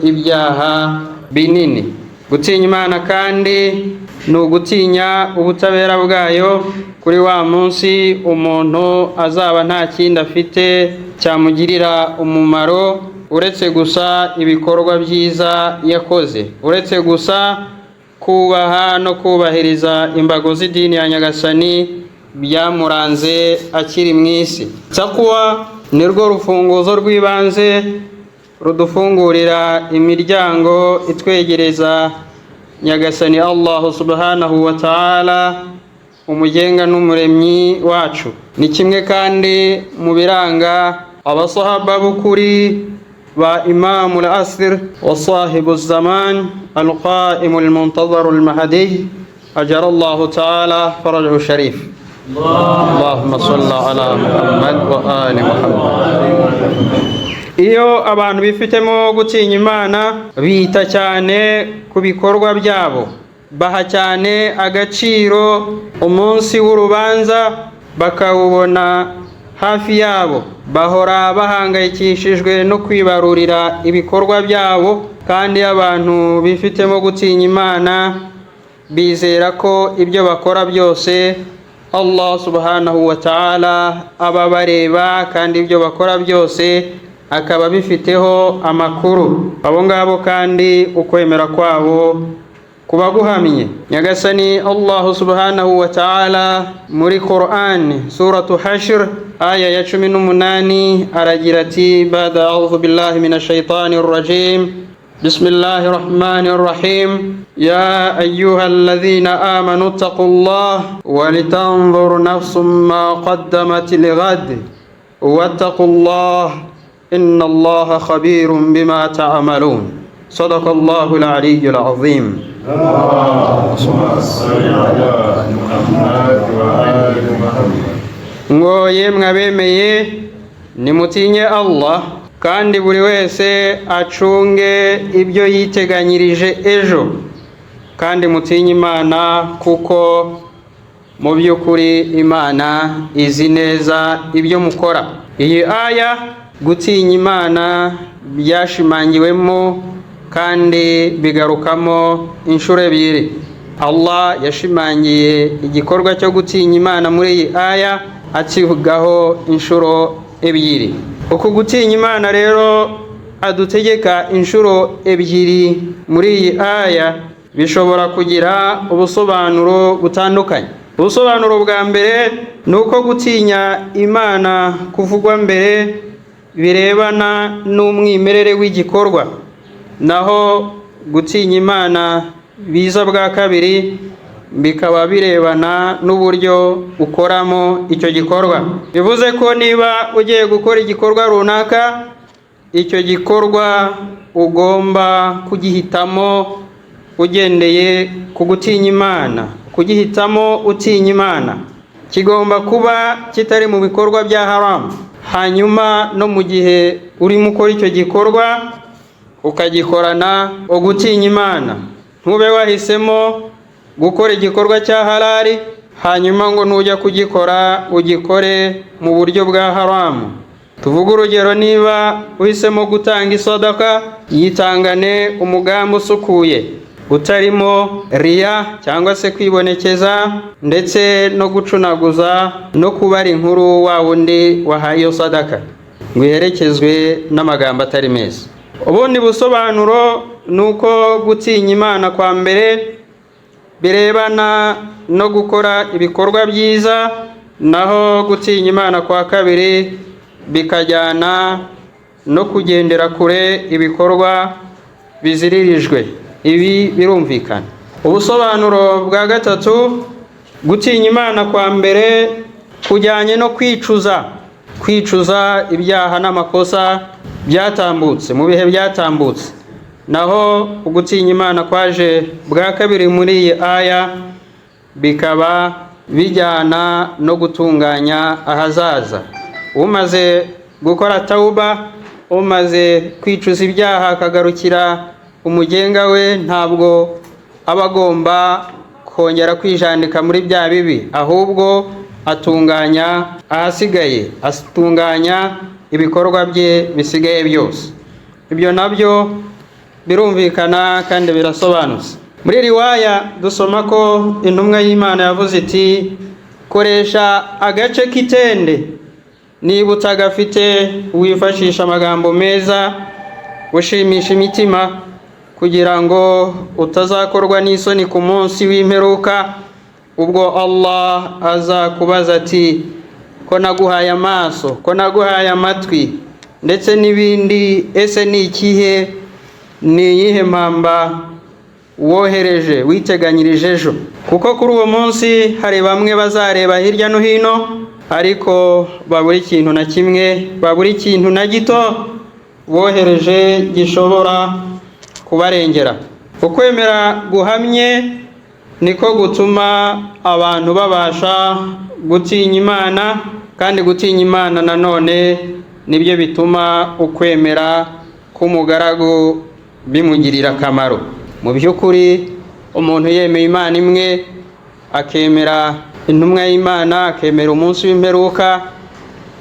Ibyaha binini. Gutinya Imana kandi ni ugutinya ubutabera bwayo kuri wa munsi umuntu azaba nta kindi afite cyamugirira umumaro uretse gusa ibikorwa byiza yakoze, uretse gusa kubaha no kubahiriza imbago z'idini ya Nyagasani byamuranze akiri mu isi. Taqwa ni rwo rufunguzo rw'ibanze rudufungurira imiryango itwegereza Nyagasani Allahu subhanahu wa ta'ala, umugenga n'umuremyi wacu. Ni kimwe kandi mu biranga abasahaba b'ukuri ba Imamu al-Asr wa sahibu zaman al-Qaimu al-Muntazar al-Mahdi, ajara Allahu ta'ala farajahu sharif. Allahumma salli ala Muhammad wa ali Muhammad. Iyo abantu bifitemo gutinya Imana, bita cyane ku bikorwa byabo, baha cyane agaciro umunsi w'urubanza, bakawubona hafi yabo, bahora bahangayikishijwe no kwibarurira ibikorwa byabo. Kandi iyo abantu bifitemo gutinya Imana, bizera ko ibyo bakora byose Allah subhanahu wa ta'ala aba bareba, kandi ibyo bakora byose akaba bifiteho amakuru. Abo ngabo kandi ukwemera kwabo kuba guhamye. Nyagasani Allah subhanahu wa ta'ala muri Quran, suratu Hashr, aya ya 18, aragira ati: "Bada a'udhu billahi minash shaitani rrajim, bismillahi rahmani rahim, ya ayyuha alladhina amanu ittaqullah walitanzur nafsum ma qaddamat lighad wattaqullah, inna Allaha khabirun bima ta'malun." Sadaqa Allahu al-aliyyul azim. اللهم صل على محمد وآل محمد. Ngo: "Yemwe abemeye, nimutinye Allah, kandi buri wese acunge ibyo yiteganyirije ejo, kandi mutinye Imana, kuko mu by'ukuri Imana izi neza ibyo mukora." Iyi aya, gutinya Imana byashimangiwemo kandi bigarukamo inshuro ebyiri. Allah yashimangiye igikorwa cyo gutinya Imana muri iyi aya, akivugaho inshuro ebyiri. Uku gutinya Imana rero adutegeka inshuro ebyiri muri iyi aya bishobora kugira ubusobanuro butandukanye. Ubusobanuro bwa mbere ni uko gutinya Imana kuvugwa mbere birebana n'umwimerere w'igikorwa, naho gutinya Imana biza bwa kabiri bikaba birebana n'uburyo ukoramo icyo gikorwa. Bivuze ko niba ugiye gukora igikorwa runaka, icyo gikorwa ugomba kugihitamo ugendeye ku gutinya Imana, kugihitamo utinya Imana. Kigomba kuba kitari mu bikorwa bya haramu. Hanyuma no mu gihe urimo ukora icyo gikorwa, ukagikorana ugutinya Imana. Ntube wahisemo gukora igikorwa cya halali, hanyuma ngo nujya kugikora ugikore mu buryo bwa haramu. Tuvuge urugero: niba uhisemo gutanga isadaka, yitangane umugambi usukuye utarimo riya cyangwa se kwibonekeza, ndetse no gucunaguza no kubara inkuru wa wundi wahaye iyo sadaka, ngo iherekezwe n'amagambo atari meza. Ubundi busobanuro ni uko gutinya Imana kwa mbere birebana no gukora ibikorwa byiza, naho gutinya Imana kwa kabiri bikajyana no kugendera kure ibikorwa biziririjwe. Ibi birumvikana. Ubusobanuro bwa gatatu: gutinya Imana kwa mbere kujyanye no kwicuza, kwicuza ibyaha n'amakosa byatambutse mu bihe byatambutse, naho ugutinya Imana kwaje bwa kabiri muri iyi aya bikaba bijyana no gutunganya ahazaza. Umaze gukora tawuba, umaze kwicuza ibyaha akagarukira umugenga we, ntabwo aba agomba kongera kwijandika muri bya bibi, ahubwo atunganya ahasigaye, atunganya ibikorwa bye bisigaye byose. Ibyo nabyo birumvikana kandi birasobanutse. Muri riwaya dusoma ko intumwa y'Imana yavuze iti: koresha agace k'itende, niba utagafite wifashisha amagambo meza ushimisha imitima, kugira ngo utazakorwa n'isoni ku munsi w'imperuka, ubwo Allah azakubaza ati: ko naguhaye amaso, ko naguhaye amatwi ndetse n'ibindi, ese ni ikihe, ni iyihe mpamba wohereje witeganyirije ejo? Kuko kuri uwo munsi hari bamwe bazareba hirya no hino, ariko babura ikintu na kimwe, babura ikintu na gito wohereje gishobora kubarengera. Ukwemera guhamye niko gutuma abantu babasha gutinya Imana, kandi gutinya Imana nanone nibyo bituma ukwemera k'umugaragu bimugirira akamaro. Mu by'ukuri umuntu yemeye Imana imwe, akemera intumwa y'Imana, akemera umunsi w'imperuka,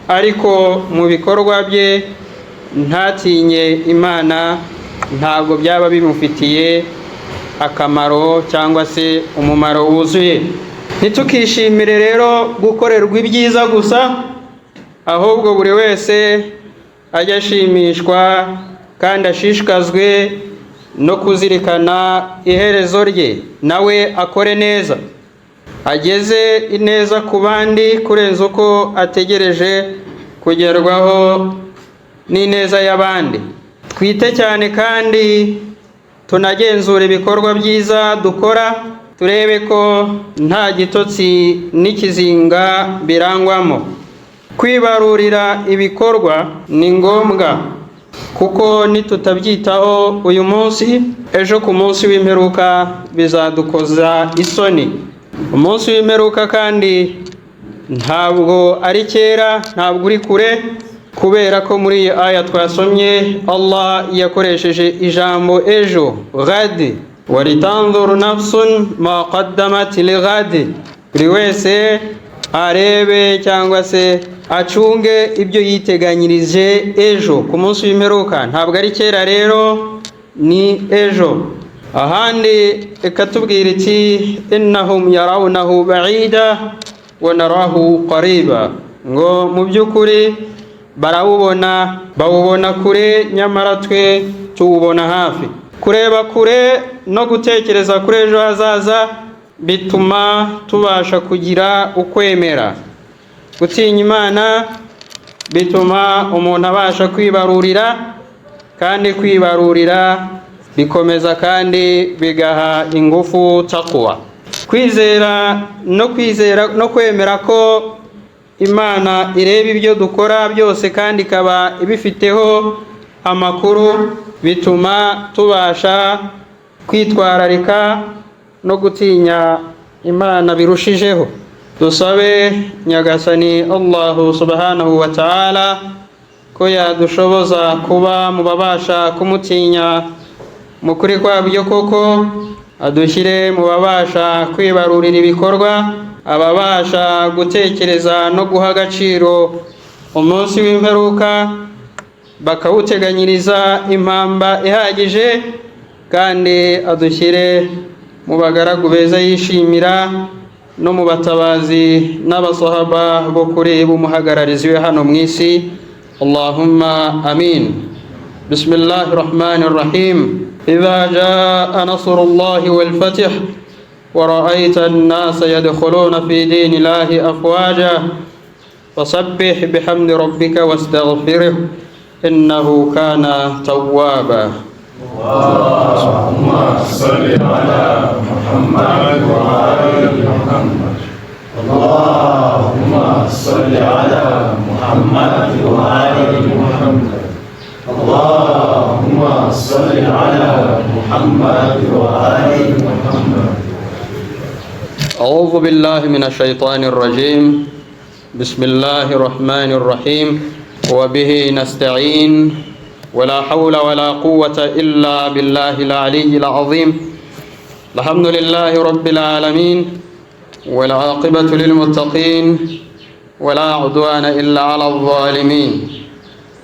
ariko mu bikorwa bye ntatinye Imana, ntabwo byaba bimufitiye akamaro cyangwa se umumaro wuzuye. Ntitukishimire rero gukorerwa ibyiza gusa, ahubwo buri wese ajya ashimishwa kandi ashishikazwe no kuzirikana iherezo rye, nawe akore neza, ageze ineza ku bandi kurenza uko ategereje kugerwaho n'ineza y'abandi. Twite cyane kandi tunagenzura ibikorwa byiza dukora, turebe ko nta gitotsi n'ikizinga birangwamo. Kwibarurira ibikorwa ni ngombwa, kuko nitutabyitaho uyu munsi, ejo ku munsi w'imperuka bizadukoza isoni. Umunsi w'imperuka kandi ntabwo ari kera, ntabwo uri kure, kubera ko muri iyi aya twasomye Allah yakoresheje ijambo ejo, ghadi, walitanzuru nafsun ma qaddamat lighadi. Buri wese arebe cyangwa se acunge ibyo yiteganyirije ejo ku munsi w'imperuka. Ntabwo ari kera rero, ni ejo. Ahandi ikatubwira iti: innahum yarawnahu ba'ida wa narahu qariba, ngo mu by'ukuri barawubona, bawubona kure, nyamara twe tuwubona hafi. Kureba kure no gutekereza kuri ejo hazaza bituma tubasha kugira ukwemera. Gutinya Imana bituma umuntu abasha kwibarurira, kandi kwibarurira bikomeza kandi bigaha ingufu taqwa. Kwizera no kwizera no kwemera ko Imana ireba ibyo dukora byose kandi ikaba ibifiteho amakuru, bituma tubasha kwitwararika no gutinya Imana birushijeho. Dusabe Nyagasani Allahu subhanahu wa ta'ala ko yadushoboza kuba mu babasha kumutinya mu kuri kwabyo koko, adushyire mu babasha kwibarurira ibikorwa, ababasha gutekereza no guha agaciro umunsi w'imperuka, bakawuteganyiriza impamba ihagije, kandi adushyire mu bagaragu beza yishimira no mu batabazi n'abasahaba bo kuri b'umuhagararizi we hano mu isi. Allahumma amin. Bismillahir Rahmanir Rahim. Idha jaa nasrullahi wal fath wa ra'aita an-nasa yadkhuluna fi dinillahi afwaja fasabbih bihamdi rabbika wastaghfirhu innahu kana tawwaba. Allahumma salli ala Muhammad wa ali Muhammad. Allahumma salli ala Muhammad wa ali Muhammad. Allahumma salli ala Muhammad wa ali Muhammad. أعوذ بالله من الشيطان الرجيم. بسم الله الرحمن الرحيم. وبه نستعين ولا حول ولا قوة إلا بالله العلي العظيم. الحمد لله رب العالمين والعاقبة للمتقين ولا عدوان إلا على الظالمين.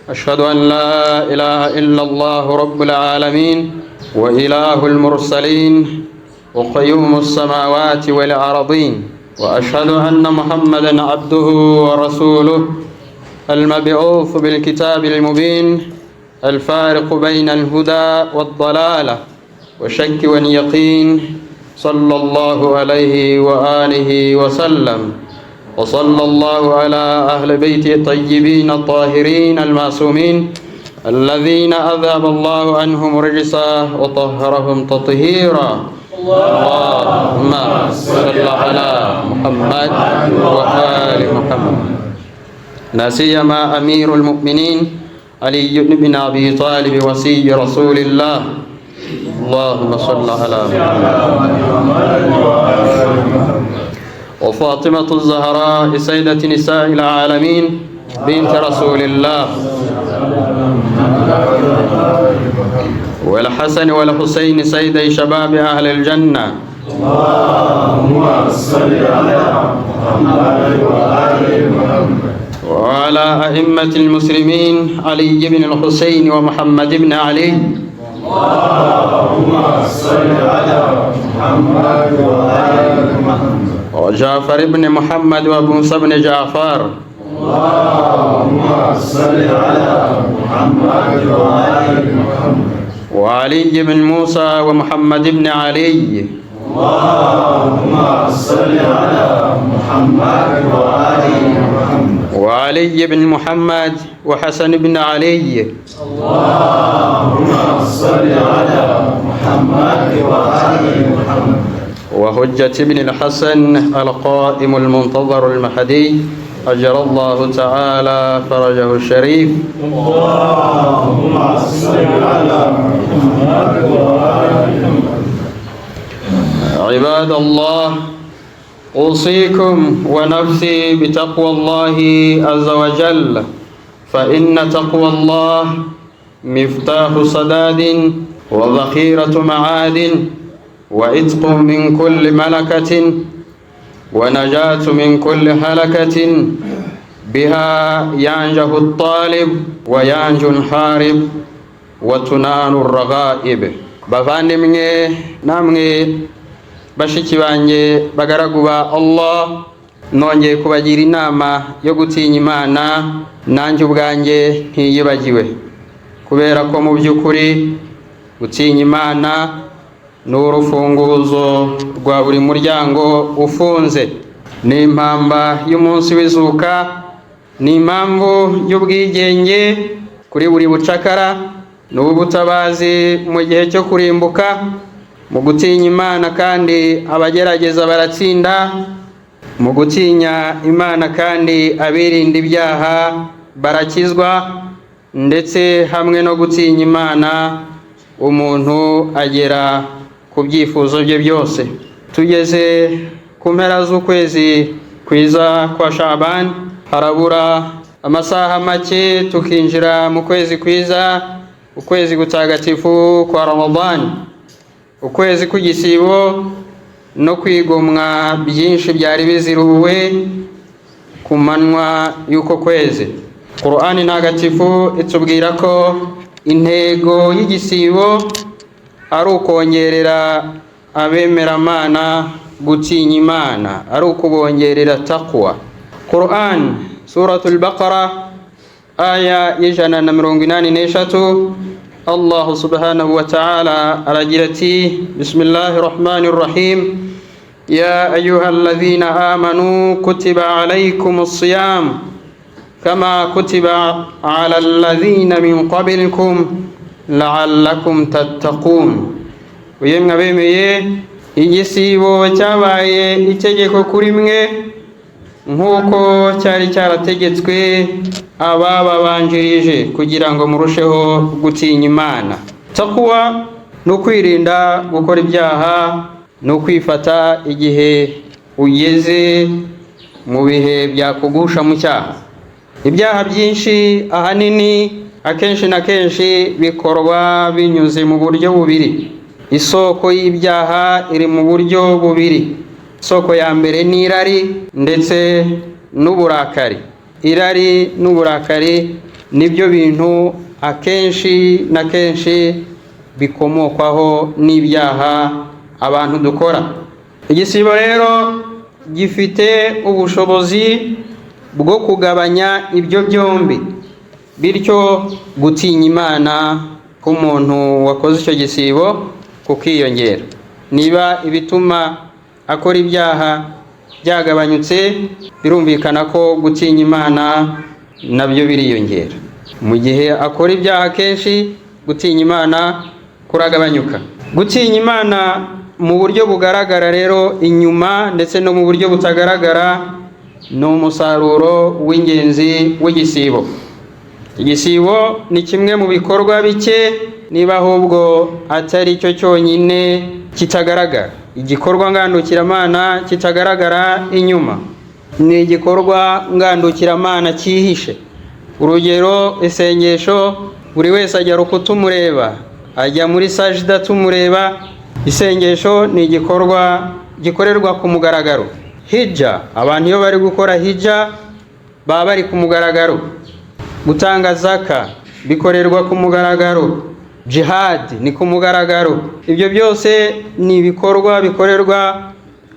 أشهد أن لا إله إلا الله رب العالمين وإله المرسلين وقيوم السماوات والأرضين، وأشهد أن محمدا عبده ورسوله المبعوث بالكتاب المبين الفارق بين الهدى والضلالة والشك واليقين، صلى الله عليه وآله وسلم، وصلى الله على أهل بيته الطيبين الطاهرين المعصومين الذين أذهب الله عنهم الرجس وطهرهم تطهيرا. اللهم صل على محمد وآل محمد. لا سيما أمير المؤمنين علي بن أبي طالب وصي رسول الله. اللهم صل على محمد وفاطمة الزهراء سيدة نساء العالمين بنت رسول الله، والحسن والحسين سيدي شباب أهل الجنة. اللهم صل على محمد وآل محمد. وعلى أئمة المسلمين علي بن الحسين ومحمد بن علي. اللهم صل على محمد وآل محمد. وجعفر بن محمد وموسى بن جعفر. اللهم صل على محمد وآل محمد. وعلي بن موسى ومحمد بن علي. اللهم صل على محمد وآل محمد. وعلي بن محمد وحسن بن علي. اللهم صل على محمد وآل محمد. وحجة بن الحسن القائم المنتظر المهدي أجر الله تعالى فرجه الشريف. اللهم صل على محمد وآل محمد. عباد الله، أوصيكم ونفسي بتقوى الله عز وجل، فإن تقوى الله مفتاح سداد وذخيرة معاد وعتق من كل ملكة ونجاة من كل هلكة، بها ينجح الطالب وينجو الحارب وتنال الرغائب. Bavandimwe namwe bashiki banjye bagaragu ba Allah, nongeye kubagira inama yo gutinya Imana, nanjye ubwanjye ntiyibagiwe, kubera ko mu by'ukuri gutinya Imana ni urufunguzo rwa buri muryango ufunze, ni impamba y'umunsi w'izuka, ni impamvu y'ubwigenge kuri buri bucakara, ni ubutabazi mu gihe cyo kurimbuka. Mu gutinya Imana kandi abagerageza baratsinda, mu gutinya Imana kandi abirinda ibyaha barakizwa, ndetse hamwe no gutinya Imana umuntu agera ku byifuzo bye byose. Tugeze ku mpera z'ukwezi kwiza kwa Shaban, harabura amasaha make tukinjira mu kwezi kwiza, ukwezi gutagatifu kwa Ramadan, ukwezi kw'igisibo no kwigomwa byinshi byari biziruwe ku manywa y'uko kwezi. Qur'ani ntagatifu itubwira ko intego y'igisibo ari ukongerera abemeramana gutinya Imana, ari ukubongerera taqwa. Qur'an Suratul Baqara aya 183, Allah subhanahu wa ta'ala aragira ati: Bismillahir Rahmanir Rahim, ya ayyuhalladhina amanu kutiba alaykumus siyam kama kutiba ala alladhina min qablikum la'allakum tattaqun. Yemwe abemeye, igisibo cyabaye itegeko kuri mwe nk'uko cyari cyarategetswe abababanjirije, kugira ngo murusheho gutinya Imana. Taqwa ni ukwirinda gukora ibyaha, ni ukwifata igihe ugeze mu bihe byakugusha mu cyaha. Ibyaha byinshi ahanini akenshi na kenshi bikorwa binyuze mu buryo bubiri. Isoko y'ibyaha iri mu buryo bubiri. Isoko ya mbere ni irari ndetse n'uburakari. Irari n'uburakari Nibyo bintu akenshi na kenshi bikomokwaho n'ibyaha abantu dukora. Igisibo rero gifite ubushobozi bwo kugabanya ibyo byombi, bityo gutinya Imana k'umuntu wakoze icyo gisibo kukiyongera. Niba ibituma akora ibyaha byagabanyutse, birumvikana ko gutinya Imana nabyo biriyongera. Mu gihe akora ibyaha kenshi, gutinya Imana kuragabanyuka. Gutinya Imana mu buryo bugaragara rero inyuma ndetse no mu buryo butagaragara ni umusaruro w'ingenzi w'igisibo. Igisibo ni kimwe mu bikorwa bike, niba ahubwo atari cyo cyonyine kitagaragara. Igikorwa ngandukiramana kitagaragara inyuma ni igikorwa ngandukiramana cyihishe. Urugero, isengesho, buri wese ajya ruku tumureba, ajya muri sajida tumureba. Isengesho ni igikorwa gikorerwa ku mugaragaro. Hijja, abantu iyo bari gukora hijja baba bari ku mugaragaro. Gutanga zaka bikorerwa ku mugaragaro. Jihad ni ku mugaragaro. Ibyo byose ni ibikorwa bikorerwa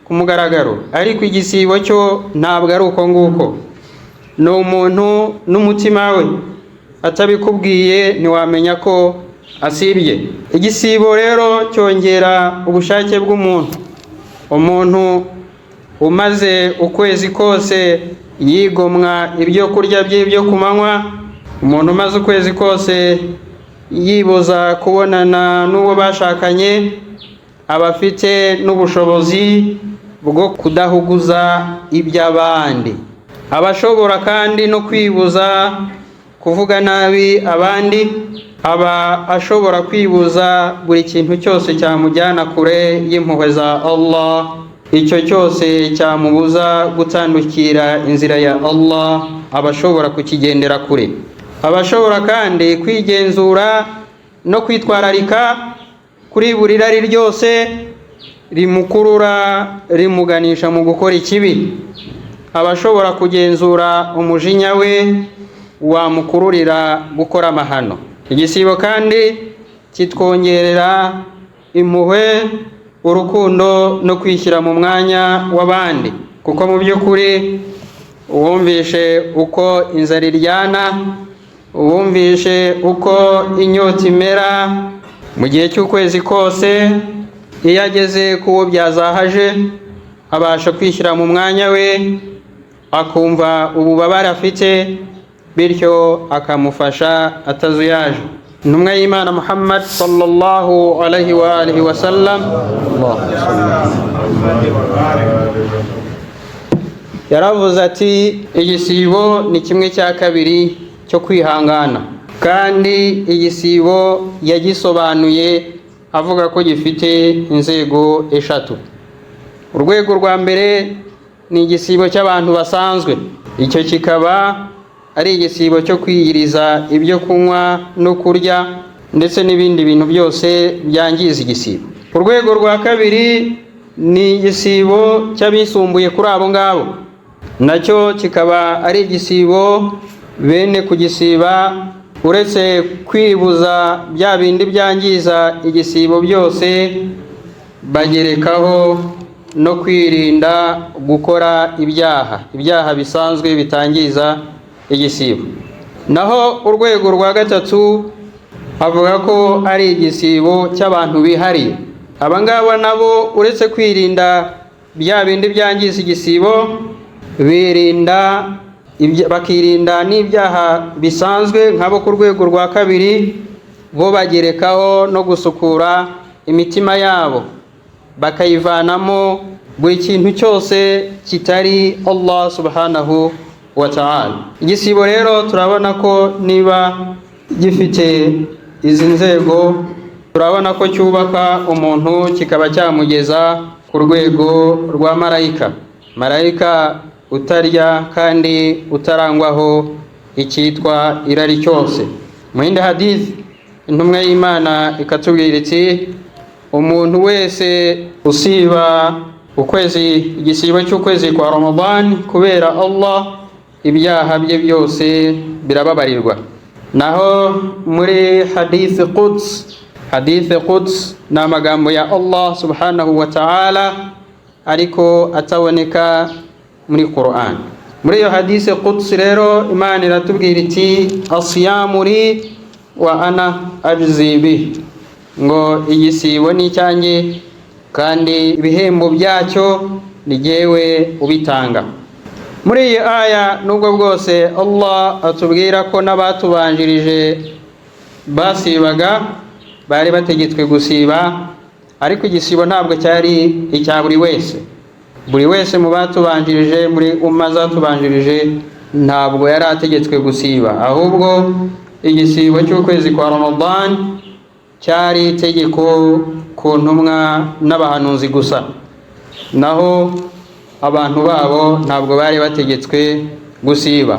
ku mugaragaro. Ariko igisibo cyo ntabwo ari uko nguko. Ni umuntu n'umutima we, atabikubwiye ntiwamenya ko asibye. Igisibo rero cyongera ubushake bw'umuntu. Umuntu umaze ukwezi kose yigomwa ibyo kurya bye byo ku manywa, umuntu umaze ukwezi kose yibuza kubonana n'uwo bashakanye, aba afite n'ubushobozi bwo kudahuguza iby'abandi. Aba ashobora kandi no kwibuza kuvuga nabi abandi, aba ashobora kwibuza buri kintu cyose cyamujyana kure y'impuhwe za Allah, icyo cyose cyamubuza gutandukira inzira ya Allah, aba ashobora kukigendera kure. Aba ashobora kandi kwigenzura no kwitwararika kuri buri rari ryose rimukurura rimuganisha mu gukora ikibi. Aba ashobora kugenzura umujinya we wamukururira gukora amahano. Igisibo kandi kitwongerera impuhwe, urukundo no kwishyira mu mwanya w'abandi, kuko mu by'ukuri uwumvishe uko inzara iryana, uwumvishe uko inyota imera mu gihe cy'ukwezi kose, iyo ageze kuwo byazahaje abasha kwishyira mu mwanya we, akumva ububabare afite, bityo akamufasha atazuyaje. Intumwa y'Imana Muhammad sallallahu alaihi wa alihi wa sallam yaravuze ati igisibo ni kimwe cya kabiri cyo kwihangana. Kandi igisibo yagisobanuye avuga ko gifite inzego eshatu. Urwego rwa mbere ni igisibo cy'abantu basanzwe, icyo kikaba ari igisibo cyo kwiyiriza ibyo kunywa no kurya ndetse n'ibindi bintu byose byangiza igisibo. Urwego rwa kabiri ni igisibo cy'abisumbuye kuri abo ngabo, nacyo kikaba ari igisibo bene kugisiba uretse kwibuza bya bindi byangiza igisibo byose, bagerekaho no kwirinda gukora ibyaha, ibyaha bisanzwe bitangiza igisibo. Naho urwego rwa gatatu avuga ko ari igisibo cy'abantu bihariye. Aba ngaba nabo uretse kwirinda bya bindi byangiza igisibo, birinda bakirinda n'ibyaha bisanzwe nk'abo ku rwego rwa kabiri, bo bagerekaho no gusukura imitima yabo, bakayivanamo buri kintu cyose kitari Allah subhanahu wa ta'ala. Igisibo rero turabona ko niba gifite izi nzego, turabona ko cyubaka umuntu kikaba cyamugeza ku rwego rwa marayika. Marayika utarya kandi utarangwaho icyitwa irari cyose. Mu yindi hadith intumwa y'Imana ikatubwira iti umuntu wese usiba ukwezi, igisibo cy'ukwezi kwa Ramadan kubera Allah, ibyaha bye byose birababarirwa. Naho muri hadith quds, hadith quds ni amagambo ya Allah subhanahu wa ta'ala ariko ataboneka muri Quran. Muri iyo hadith quds rero Imana iratubwira iti asiyamu li wa ana ajzi bi, ngo igisibo ni icyanjye kandi ibihembo byacyo ni jyewe ubitanga. Muri iyi aya nubwo bwose Allah atubwira ko n'abatubanjirije basibaga, bari bategetswe gusiba, ariko igisibo ntabwo cyari icya buri wese. Buri wese mu batubanjirije, muri umma zatubanjirije, ntabwo yari ategetswe gusiba, ahubwo igisibo cy'ukwezi kwa Ramadan cyari itegeko ku ntumwa n'abahanuzi gusa, naho abantu babo ntabwo bari bategetswe gusiba.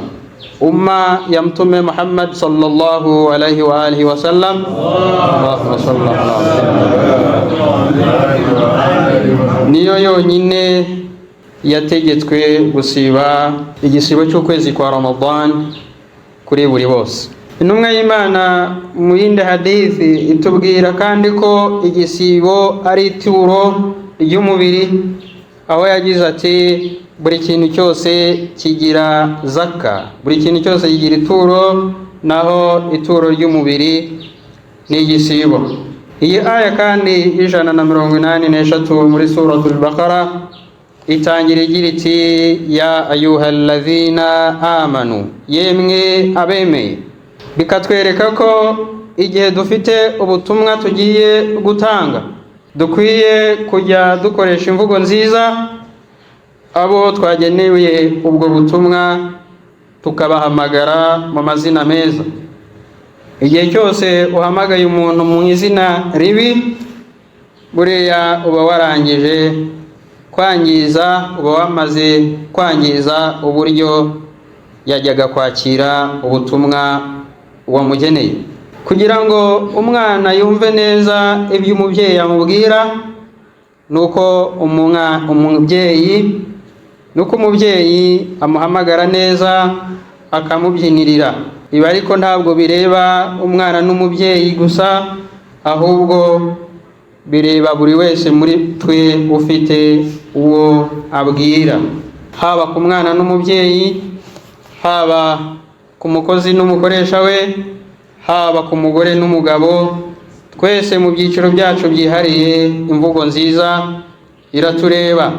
Umma ya Mtume Muhammad sallallahu alayhi wa alihi wa sallam, Allahumma salli ala Muhammad, niyo yonyine yategetswe gusiba igisibo cy'ukwezi kwa Ramadan kuri buri bose. Intumwa y'Imana mu yindi hadithi itubwira kandi ko igisibo ari ituro ry'umubiri, aho yagize ati buri kintu cyose kigira zaka, buri kintu cyose kigira ituro, naho ituro ry'umubiri ni igisibo. Iyi aya kandi 183 muri suratul Baqara itangira igira iti ya ayyuhallazina amanu, yemwe abemeye. Bikatwereka ko igihe dufite ubutumwa tugiye gutanga dukwiye kujya dukoresha imvugo nziza, abo twagenewe ubwo butumwa tukabahamagara mu mazina meza. Igihe cyose uhamagaye umuntu mu izina ribi, buriya uba warangije kwangiza, uba wamaze kwangiza uburyo yajyaga kwakira ubutumwa wamugeneye. Kugira ngo umwana yumve neza ibyo umubyeyi amubwira, nuko umubyeyi amuhamagara neza akamubyinirira. Ibi ariko ntabwo bireba umwana n'umubyeyi gusa, ahubwo bireba buri wese muri twe ufite uwo abwira, haba ku mwana n'umubyeyi, haba ku mukozi n'umukoresha we, haba ku mugore n'umugabo. Twese mu byiciro byacu byihariye imvugo nziza iratureba,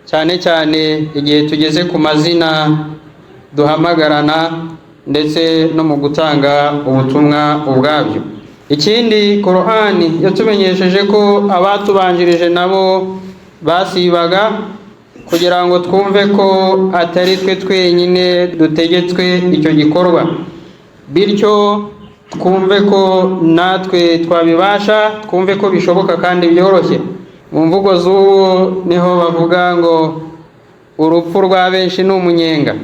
cyane cyane igihe tugeze ku mazina duhamagarana ndetse no mu gutanga ubutumwa ubwabyo. Ikindi Qur'ani yatumenyesheje ko abatubanjirije nabo basibaga, kugira ngo twumve ko atari twe twenyine dutegetswe icyo gikorwa, bityo twumve ko natwe twabibasha, twumve ko bishoboka kandi byoroshye. Mu mvugo z'ubu niho bavuga ngo urupfu rwa benshi ni umunyenga.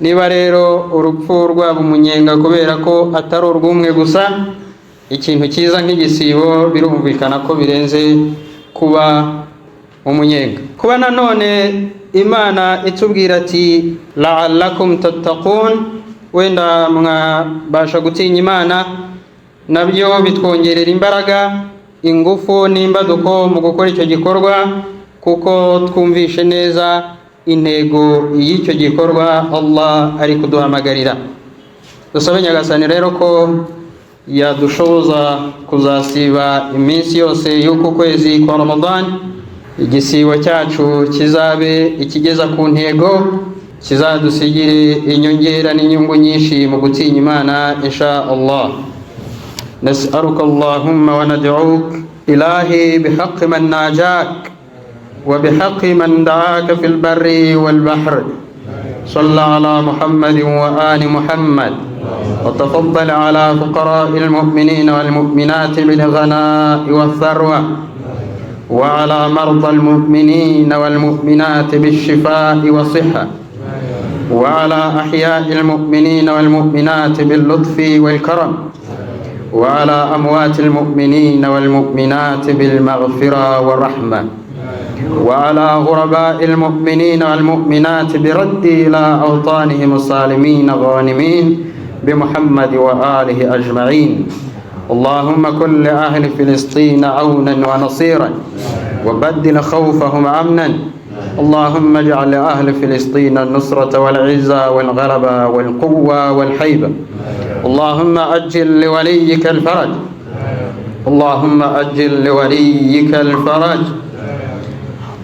Niba rero urupfu rwaba umunyenga kubera ko atari urw'umwe gusa, ikintu cyiza nk'igisibo birumvikana ko birenze kuba umunyenga. Kuba nanone Imana itubwira ati la'allakum tattaqun, wenda mwabasha gutinya Imana, nabyo bitwongerera imbaraga, ingufu n'imbaduko mu gukora icyo gikorwa, kuko twumvishe neza intego y'icyo gikorwa Allah ari kuduhamagarira. Dusabe Nyagasani rero ko yadushoboza kuzasiba iminsi yose y'uku kwezi kwa Ramadan, igisibo cyacu kizabe ikigeza ku ntego, kizadusigire inyongera n'inyungu nyinshi mu gutinya Imana insha Allah. Nas'aluka Allahumma wa nad'uk ilahi bihaqqi man najak wa bihaqqi man da'aka fil barri wal bahr. صلى على محمد وآل محمد، وتفضل على فقراء المؤمنين والمؤمنات بالغناء والثروة، وعلى مرضى المؤمنين والمؤمنات بالشفاء والصحة، وعلى أحياء المؤمنين والمؤمنات باللطف والكرم، وعلى أموات المؤمنين والمؤمنات بالمغفرة والرحمة، وعلى غرباء المؤمنين والمؤمنات برد إلى أوطانهم الصالمين غانمين. بمحمد وآله أجمعين. اللهم كن لأهل فلسطين عونا ونصيرا، وبدل خوفهم أمنا. اللهم اجعل لأهل فلسطين النصرة والعزة والغلبة والقوة والحيبة. اللهم أجل لوليك الفرج، اللهم أجل لوليك الفرج،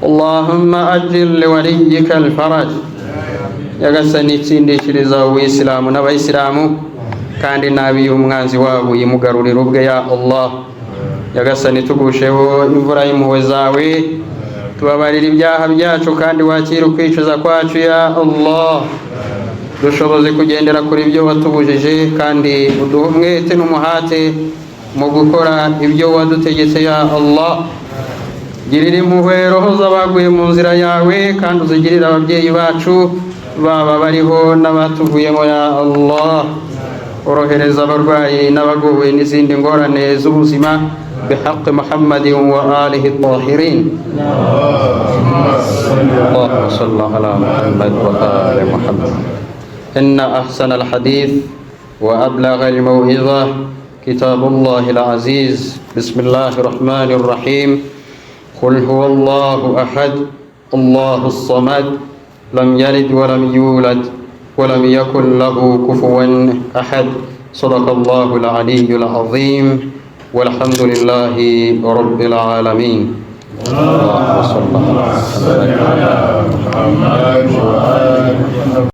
اللهم أجل لوليك الفرج. Nyagasani, itsindishiriza Ubuyisilamu n'Abayisilamu, kandi nabi y'umwanzi wabo yimugarurira ubwe, ya Allah. Nyagasani, tugusheho imvura y'impuhwe zawe, tubabarira ibyaha byacu kandi wakire ukwicuza kwacu, ya Allah. Dushoboze kugendera kuri ibyo watubujije, kandi uduhe umwete n'umuhate mu gukora ibyo wadutegetse, ya Allah. Girira impuhwe roho z'abaguye mu nzira yawe, kandi uzigirire ababyeyi bacu, baba bariho n'abatuvuyemo, ya Allah. Orohereza abarwayi n'abagowe n'izindi ngorane z'ubuzima, بحق محمد وآله الطاهرين. اللهم صل على محمد وآل محمد. إن أحسن الحديث وأبلغ الموعظة كتاب الله العزيز. بسم الله الرحمن الرحيم. قل هو الله أحد، الله الصمد، لم يلد ولم يولد ولم يكن له كفوا أحد. صدق الله العلي العظيم، والحمد لله رب العالمين. اللهم صل على محمد وآل محمد.